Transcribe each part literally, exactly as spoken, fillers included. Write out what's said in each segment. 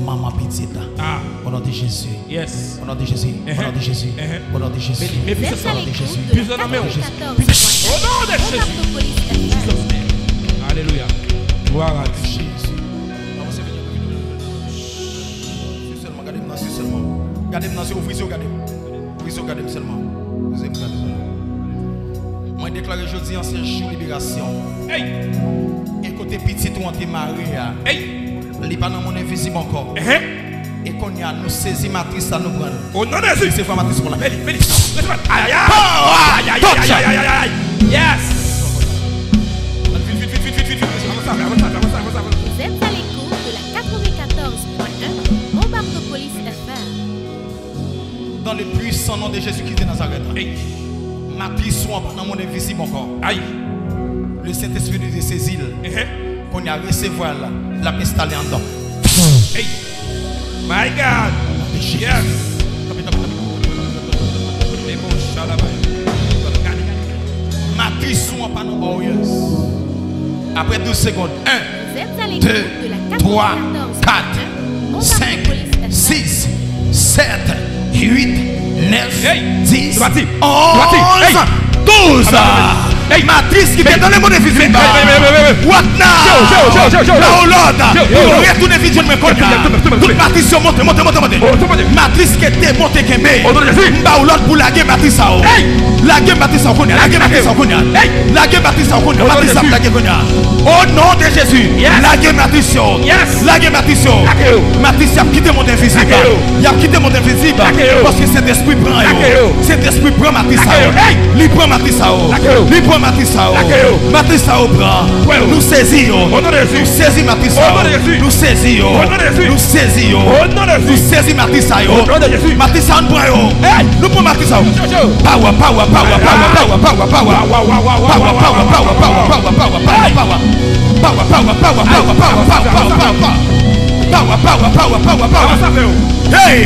Manman pitit. Ah. Au nom de Jésus. Yes. Au nom de Jésus. Au nom de Jésus. Au nom de Jésus. Beni, beni, Jésus. Au nom de Jésus. Plis nan men w. Au nom de Jésus. Jesus' name. Alelouya. Gloire à Dieu. Jésus. Avanse, vini, vini, vini, vini. Sèlman, gade m nan zye sèlman. Gade m nan zye, ouvri zye w, gade m. Ouvri zye w, gade m sèlman. Ouvri zye w, gade m sèlman. Mwen deklare jodi an se jou liberasyon. Hey! E kote pitit ou an te mare a, hey! Li pa nan mond envizib ankò. Ehe. E kounye a, nou sezi matris la, nou pran l. O non de Jezi! Resevwa matris mwen la. Vini, vini. Resevwa. Ay, ay, ay. Power! Ay, ay, ay, ay, ay, ay, ay, ay. Yes! Vit, vit, vit, vit, vit, vit, vit. Avanse, avanse, avanse, avanse, avanse. Vous êtes à l'écoute de la quatre-vingt-quatorze point un Bombardopolis F M. Dans le puissant nom de Jésus-Christ de Nazareth. Hey. Matris ou an pa nan mond envizib ankò. Ay. Le Saint-Esprit de Dieu sezi l. Ehe. Kounye a, resevwa l, l ap enstale anndan. Hey. My God. Yes. Kanpe, kanpe, kanpe. Men bon, chalabay. Gade. Matris ou an pa nan Warriors. Apre douz segonn. Un, deux, trois, quatre, cinq, six, sept, huit, neuf, dix, onze, douze. Matris ki te nan le mond envizib. What now? Now, Lord, pou yo retounen vin jwenn mwen kounye a. Tout matris yo monte, monte, monte, monte. Matris ki te monte kenbe. M ba w lòd pou lage matris sa yo. Lage matris sa yo kounye a. Lage matris sa yo kounye a. Lage matris sa yo kounye a. Matris ap lage kounye a. O non de Jezi. Lage matris yo. Lage matris yo. Matris y ap kite mond envizib. Y ap kite mond envizib. Paske Sentespri pran yo. Sentespri pran matris sa yo. Li pran matris sa yo. Li pran matris sa yo. Matris sa yo pran. Nou sezi yo. Nou sezi matris sa yo. Nou sezi yo. Nou sezi yo. Nou sezi matris sa yo. Matris sa yo, nou pran yo. Nou pran matris sa yo. Power, power, power, power, power, power, power. Power, power, power, power, power, power, power, power. Power, power, power, power, power, power, power, power. Power, power, power, power, power. Hey!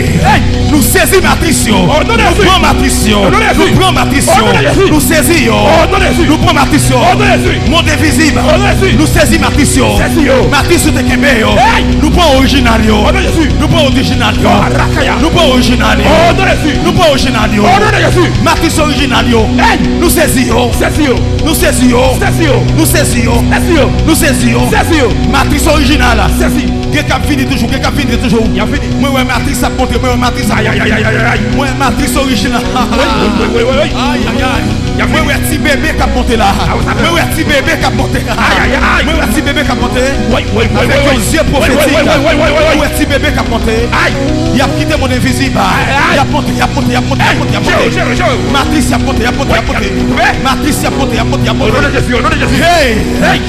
Nou sezi matris yo. Nou pran matris yo. Nou pran matris yo. Nou sezi yo. Nou pran matris yo. Mond envizib. Nou sezi matris yo. Matris yo te kenbe yo. Nou pran orijinal yo. Nou pran orijinal yo. Nou pran orijinal yo. Nou pran orijinal yo. Matris orijinal yo. Nou sezi yo. Nou sezi yo. Nou sezi yo. Nou sezi yo. Matris orijinal. Gen k ap vini toujou, gen k ap vini toujou. Y ap vini. Mwen wè matris ap monte, mwen wè matris ap monte. Ay, ay, ay, ay, ay, ay. Mwen wè matris orijinal. Wi, wi, wi, wi, wi, wi. Ay, ay, ay. Y ap vini. Mwen wè ti bebe k ap monte la. Mwen wè ti bebe k ap monte. Ay, ay, ay. Mwen wè ti bebe k ap monte. Wi, wi, wi, wi, wi. Avèk yon zye pwofetik. Wi, wi, wi, wi, wi, wi. Mwen wè ti bebe k ap monte. Ay. Y ap kite mond envizib. Ay, ay. Y ap monte, y ap monte, y ap monte, y ap monte, y ap monte. Hey, jero, jero, jero. Matris y ap monte, y ap monte, y ap monte. Wi, y ap monte. Matris y ap monte, y ap monte, y ap monte. O non de Jezi, o non de Jezi. Hey! Hey!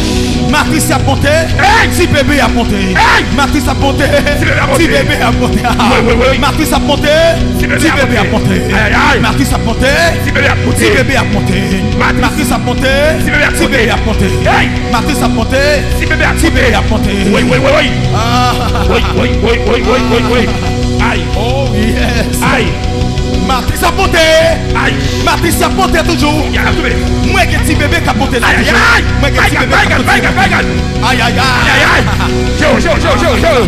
Matris y ap monte. Hey! Ti bebe ap monte. Hey! Matris ap monte. Ti bebe ap monte. Ti bebe ap monte. Wi, wi, wi. Matris ap monte. Ti bebe ap monte. Ti bebe ap monte. Ay, ay, ay. Matris ap monte. Ti bebe ap monte. Ti bebe ap monte. Matris. Matris ap monte. Ti bebe ap monte. Ti bebe ap monte. Hey! Matris ap monte. Ti bebe ap monte. Ti bebe ap monte. Wi, wi, wi, wi. Ah. Wi, wi, wi, wi, wi, wi, wi. Ay. Oh, yes. Ay. Matris ap monte. Ay. Matris ap monte toujou. Y ap tonbe. Mwen gen ti bebe k ap monte la toujou. Ay, ay, ay. Mwen gen ti bebe k ap monte. Ay, ay, ay. Ay, ay, ay. Ay, ay, ay. Jero, jero, jero, jero, jero.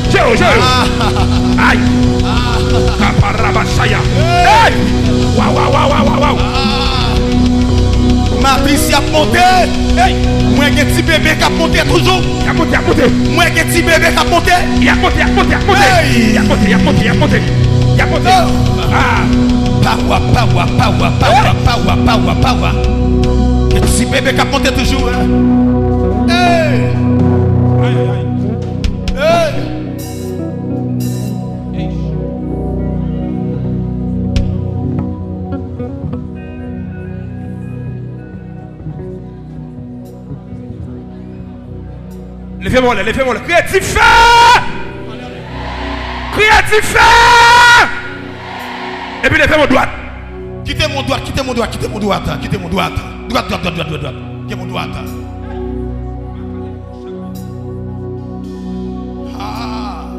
Jero, jero. Ah. Ay. Ah. Kaparabashaya. Hey! Waw, waw, waw, waw, waw, waw. Ah. Matris y ap monte. Hey! Mwen gen ti bebe k ap monte toujou. Y ap monte, y ap monte. Mwen gen ti bebe k ap monte. Y ap monte, y ap monte, y ap monte. Hey! Y ap monte, y ap monte, y ap monte. Y ap monte. Oh! Ah! Power, power, power, power, power, power, power. Gen ti bebe k ap monte toujou, hein? Hey! Ay, ay, ay. Hey! Leve men w anlè, leve men w anlè. Kriye dife! Kriye dife! Epi leve men w dwat. Kite men w dwat, kite men w dwat, kite men w dwat, kite men w dwat. Dwat, dwat, dwat, dwat, dwat, dwat. Kite men w dwat. Ah.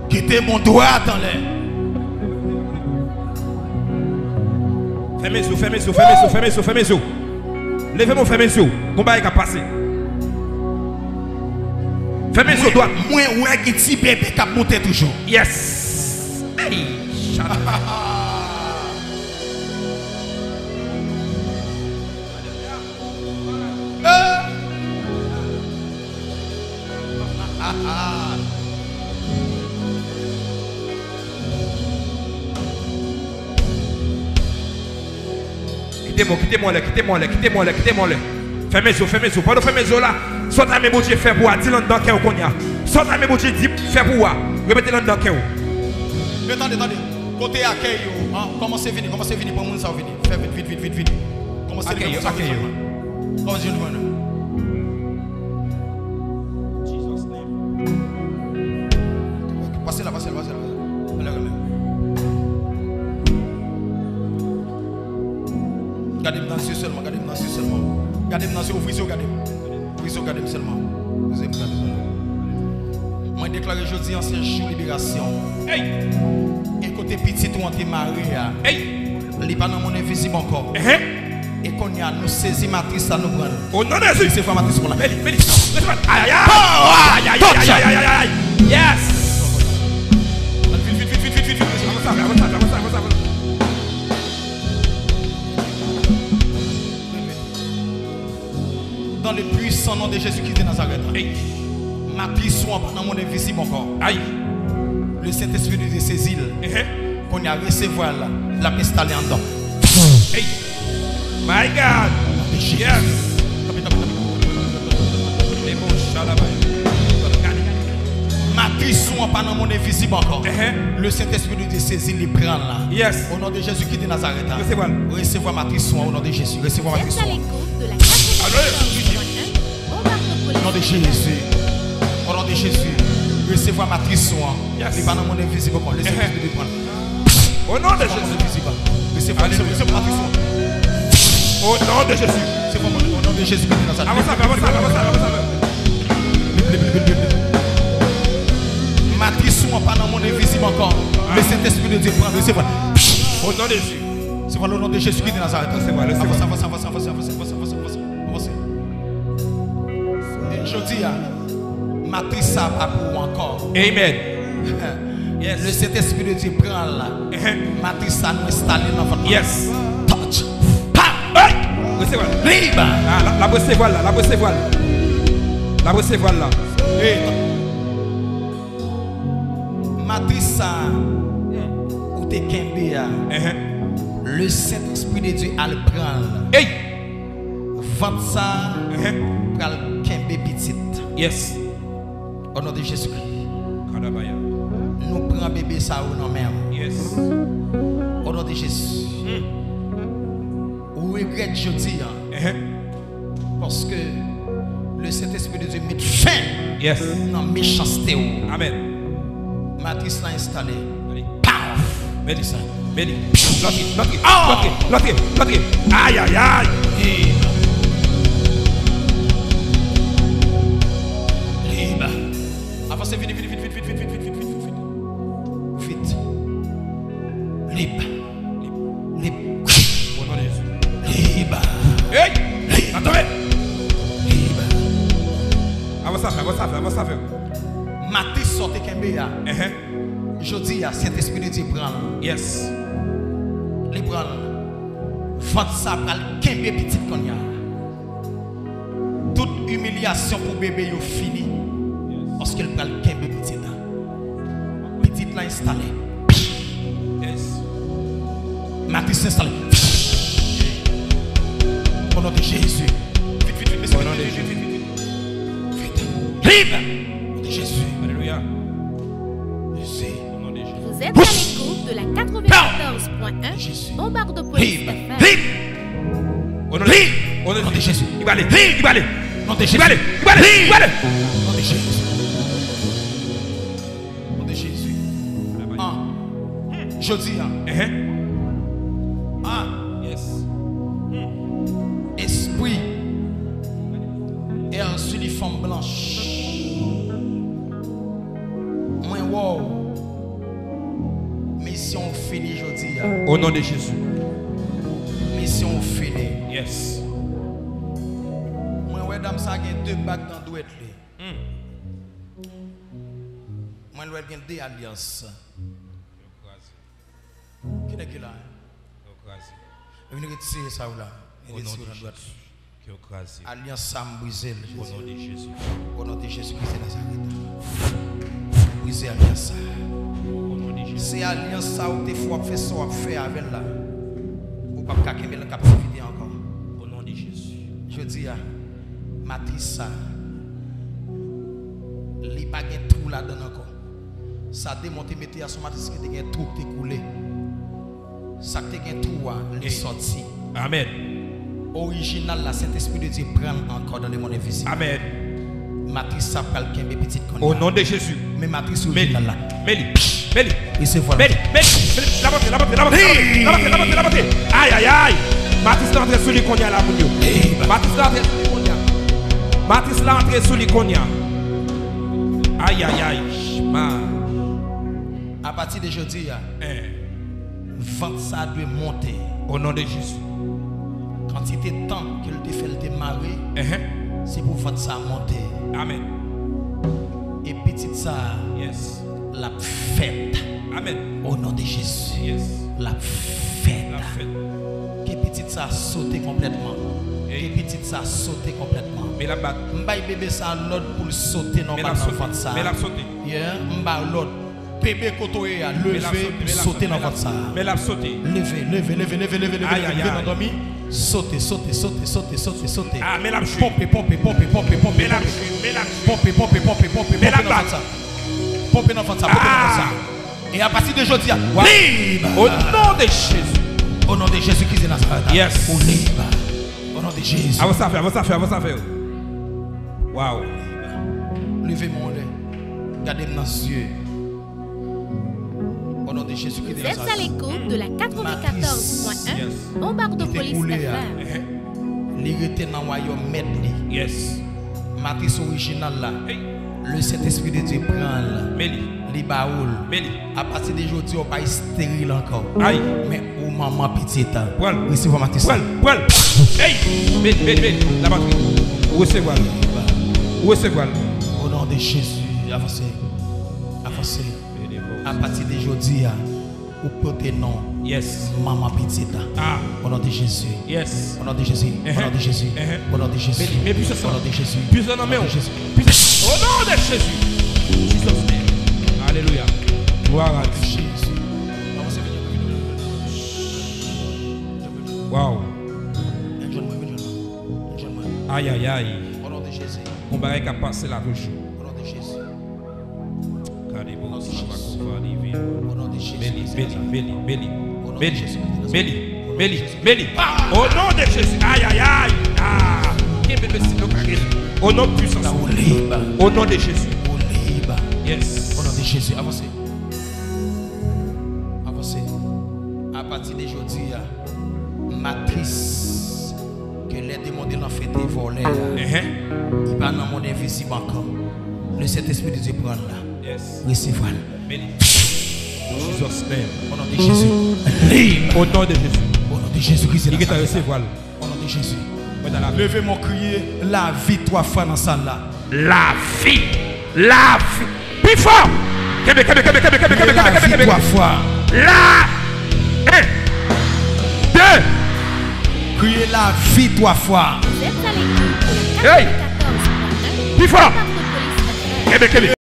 Kite men w dwat anlè. Fèmen zye w, fèmen zye w, fèmen zye w, fèmen zye w, fèmen zye w. Leve men w, fèmen zye w. Gon bagay k ap pase. Fèmen zo dwat. Mwen wè gen ti bebe k ap monte toujou. Yes. Ay, chat. Eh. Kite m, kite m anlè, kite m anlè, kite m anlè, kite m anlè. Fèmen zo, fèmen zo. Pandan w fèmen zo w la, sa w ta renmen Bondye fè pou w a, di l anndan kè w kounye a. Sa w ta renmen Bondye di, fè pou w a, repete l anndan kè w. Men tande, tande. Kote akèy yo, an, kòmanse vini, kòmanse vini, pran moun sa yo vini. Fè vit, vit, vit, vit, vit. Kòmanse vini, kòmanse vini. Kòmanse vini. Jesus name. Pase la, pase la, pase la, pase la. Alè, alè. Gade m nan zye sèlman, gade m nan zye sèlman. Gade m nan zye, ouvri zye w, gade m. Ouvri zye w, gade m sèlman. Ouvri zye w, gade m sèlman. Mwen deklare jodi an se jou liberasyon. Ey! E kote pitit ou an te mare a, ey! Li pa nan mond envizib ankò. Ehe! E kounye a, nou sezi matris la, nou pran l. O non de Jezi! Resevwa matris pou la. Beni, beni! Resevwa! Ayayay! Ayayay! Ayayay! Yes! Vit, vit, vit, vit, vit, vit, vit! Avanse, avanse, avanse, avanse, avanse! Dans le puissant nom de Jésus-Christ de Nazareth. Ey! Matris ou an pa nan mond envizib ankò. Ay! Le Saint-Esprit de Dieu sezi l. Ehe! Kounye a, resevwa l, l ap enstale anndan. Ey! My God! Yes! Tanpri, tanpri, tanpri. Lebo shalabay. Gade. Matris ou an pa nan mond envizib ankò. Ehe. Le Saint-Esprit de Dieu sezi, li pran la. Yes. Au nom de Jésus-Christ de Nazareth. Resevwa l. Resevwa matris ou an au nom de Jésus. Resevwa matris ou an. Au nom de Jésus. Au nom de Jésus. Resevwa matris ou an. Yes. Li pa nan mond envizib ankò. Le Saint-Esprit de Dieu pran. Au nom de Jésus. Resevwa, resevwa, resevwa matris ou an. Au nom de Jésus. Resevwa, au nom de Jésus. Avanse avè, avanse avè, avanse avè, avanse avè. Matris ou an pa nan mond envizib ankò. Le Saint-Esprit de Dieu pran, resevwa. Au nom de Jésus. Resevwa, au nom de Jésus-Christ de Nazareth. Resevwa, resevwa. Avanse, avanse, avanse. E jodi a, matris sa pa pou ou ankò. Amen. Yes. Le Saint-Esprit de Dieu pran la. Ehe. Matris sa nou enstale nan vant la. Yes. Touch. Pa! Hey! Resevwa l. Libre. Ah, l ap, l ap resevwa l la, l ap resevwa l. L ap resevwa l la. Hey. Matris sa ou te kenbe a. Ehe. Le Saint-Esprit de Dieu al pran l. Hey! Vant sa pral kenbe pitit. Yes. Au nom de Jésus-Christ. Kadabaya. Nou pran bebe sa yo nan men w. Yes. Au nom de Jésus. Hmm. Ou regrèt jodi a. Ehe. Paske le Saint-Esprit de Dieu met fen, yes, nan mechanste w. Amen. Matris la enstale. Allez. Pow! Beni sa. Beni. Lòt, lòt, lòt, lòt. Ayayay. Libre. Libre. Avanse, vini, vini, vini, vini, vini, vini, vini, vini, vini, vini. Vit. Libre. Libre. Libre. Au nom de Jésus. Libre. Hey! Libre. Avanse avè, avanse avè, avanse avè. Matris sa w te kenbe a. Ehe. Jodi a, Sentespri de Dye pran l. Yes. Li pran l. Vant sa pral kenbe pitit kounye a. Tout imilyasyon pou bebe yo fini. Yes. Paske l pral kenbe pitit la. Pitit la enstale. Yes. Matris enstale. Au nom de Jésus. Vit, vit, vit, mesye, vit, vit, vit, vit, vit. Vit. Libre. Au nom de Jésus. Alléluia. Jésus. Au nom de Jésus. Vous êtes à l'écoute de la quatre-vingt-quatorze point un Bombardopolis F M. Libre. Libre. Au nom de Jésus. Libre. Au nom de Jésus. Libre. Libre. Au nom de Jésus. Libre. Libre. Libre. Au nom de Jésus. Au nom de Jésus. Ah. Jodi a. Ah. Yes. Espri. Èl sou li fanm blanch. Mwen wè w. Misyon w fini jodi a. Au nom de Jésus. Misyon w fini. Yes. Mwen wè dam sa gen de bag nan dwèt li. Hmm. Mwen wè gen de alyans. Yo kraze. Ki nèg ki la? Yo kraze. Vin retire sa ou la. Vin retire nan dwat. Ke yo kraze. Alyans sa m brize l. O non de Jezi. O non de Jezi Kris de Nazarèt. Brize alyans sa. O non de Jezi. Se alyans sa ou te fè w ap fè sa w ap fè avè l la. Ou p ap ka kenbe l an kaptivite ankò. O non de Jezi. Jodi a, matris sa, li pa gen twou ladan l ankò. Sa demon te mete a se yon matris ki te gen twou ki te koule. Sa k te gen twou a, li sòti. Amèn. Orijinal la, Sentespri de Dye pran l ankò dans le monde invisible. Amèn. Matris sa pral kenbe pitit kounye a. O non de Jezi. Men matris orijinal la. Men li. Men li. Resevwa l. Men li. Men li. L ap antre, l ap antre, l ap antre, l ap antre, l ap antre. Ay, ay, ay. Matris la antre sou li kounye a la, moun yo. Matris la antre sou li kounye a. Matris la antre sou li kounye a. Ay, ay, ay. Ma. Apati de jodi a, vant sa a dwe monte. O non de Jezi. Kantite tan ke l te fè l te mare, se pou vant sa a monte. Amèn. E pitit sa a, l ap fèt. Amèn. O non de Jezi. L ap fèt. Ke pitit sa a sote konplètman. Ke pitit sa a sote konplètman. M bay bebe sa a lòd pou l sote nòmal nan vant sa a. Yeah, m ba lòd. Bebe kote w ye a, leve, sote nan vant sa a. Men l ap sote. Leve, leve, leve, leve, leve, leve, leve, leve nan dòmi. Sote, sote, sote, sote, sote, sote. Ponpe, ponpe, ponpe, ponpe, ponpe, ponpe. Ponpe, ponpe, ponpe, ponpe, ponpe nan vant sa. Ponpe nan vant sa, ponpe nan vant sa. E apati de jodi a, w ap lib. O non de Jezi. O non de Jezi Kris de Nazarèt. Yes. Ou lib. O non de Jezi. Avanse afè, avanse afè, avanse afè. Wow. Leve men w anlè. Gade m nan zye. O non de Jezi Kris de Nazarèt. Vous êtes à l'écoute de la quatre-vingt-quatorze point un Bombardopolis F M. Li rete nan wayòm mèt li. Yes. Matris orijinal la. Le Sentespri de Dye pran l. Men li. Li ba ou l. Men li. Apati de jodi a, ou pa esteril ankò. Ay. Men ou manman pitit. Pran l. Resevwa matris la. Pran l. Pran l. Ey! Beni, beni, beni. Lapatri. Ou resevwa l. Ou resevwa l. O non de Jezi. Avanse. Avanse. Apati de jodi a, ou pote non. Yes. Manman pitit. Ah. O non de Jezi. Yes. O non de Jezi. O non de Jezi. O non de Jezi. Beni, men pwisans lan. O non de Jezi. Pwisans nan men w. Pwisans. O non de Jezi. Jesus name. Alelouya. Glwa a Dye. Jezi. Wow. Ay, ay, ay. O non de Jezi. Yon bagay k ap pase la toujou. O non de Jezi. Gade bon, sa va konva li vin. O non de Jezi. Beni, beni, beni, beni. Beni, beni, beni, beni. O non de Jezi. Ay, ay, ay. Ah. Kenbe besi nou kage. O non pwisans. La ou lib. O non de Jezi. Ou lib. Yes. O non de Jezi. Avanse. Avanse. Apati de jodi a, matris ke lè demon de lanfè te vòlè a, li pa nan mond envizib ankò. Le Sentespri de Dye pran l la. Yes. Resevwa l. Beni. Jesus name. O non de Jezi. Lib. O non de Jezi. O non de Jezi Kris de Nazarèt. Li gentan resevwa l. O non de Jezi. Leve men w kriye lavi twa fwa nan sal la. Lavi. Lavi. Pi fò. Kenbe, kenbe, kenbe, kenbe, kenbe, kenbe, kenbe, kenbe, kenbe. Lavi twa fwa. La. En. De. Kriye lavi twa fwa. Hey. Pi fò. Kenbe, kenbe.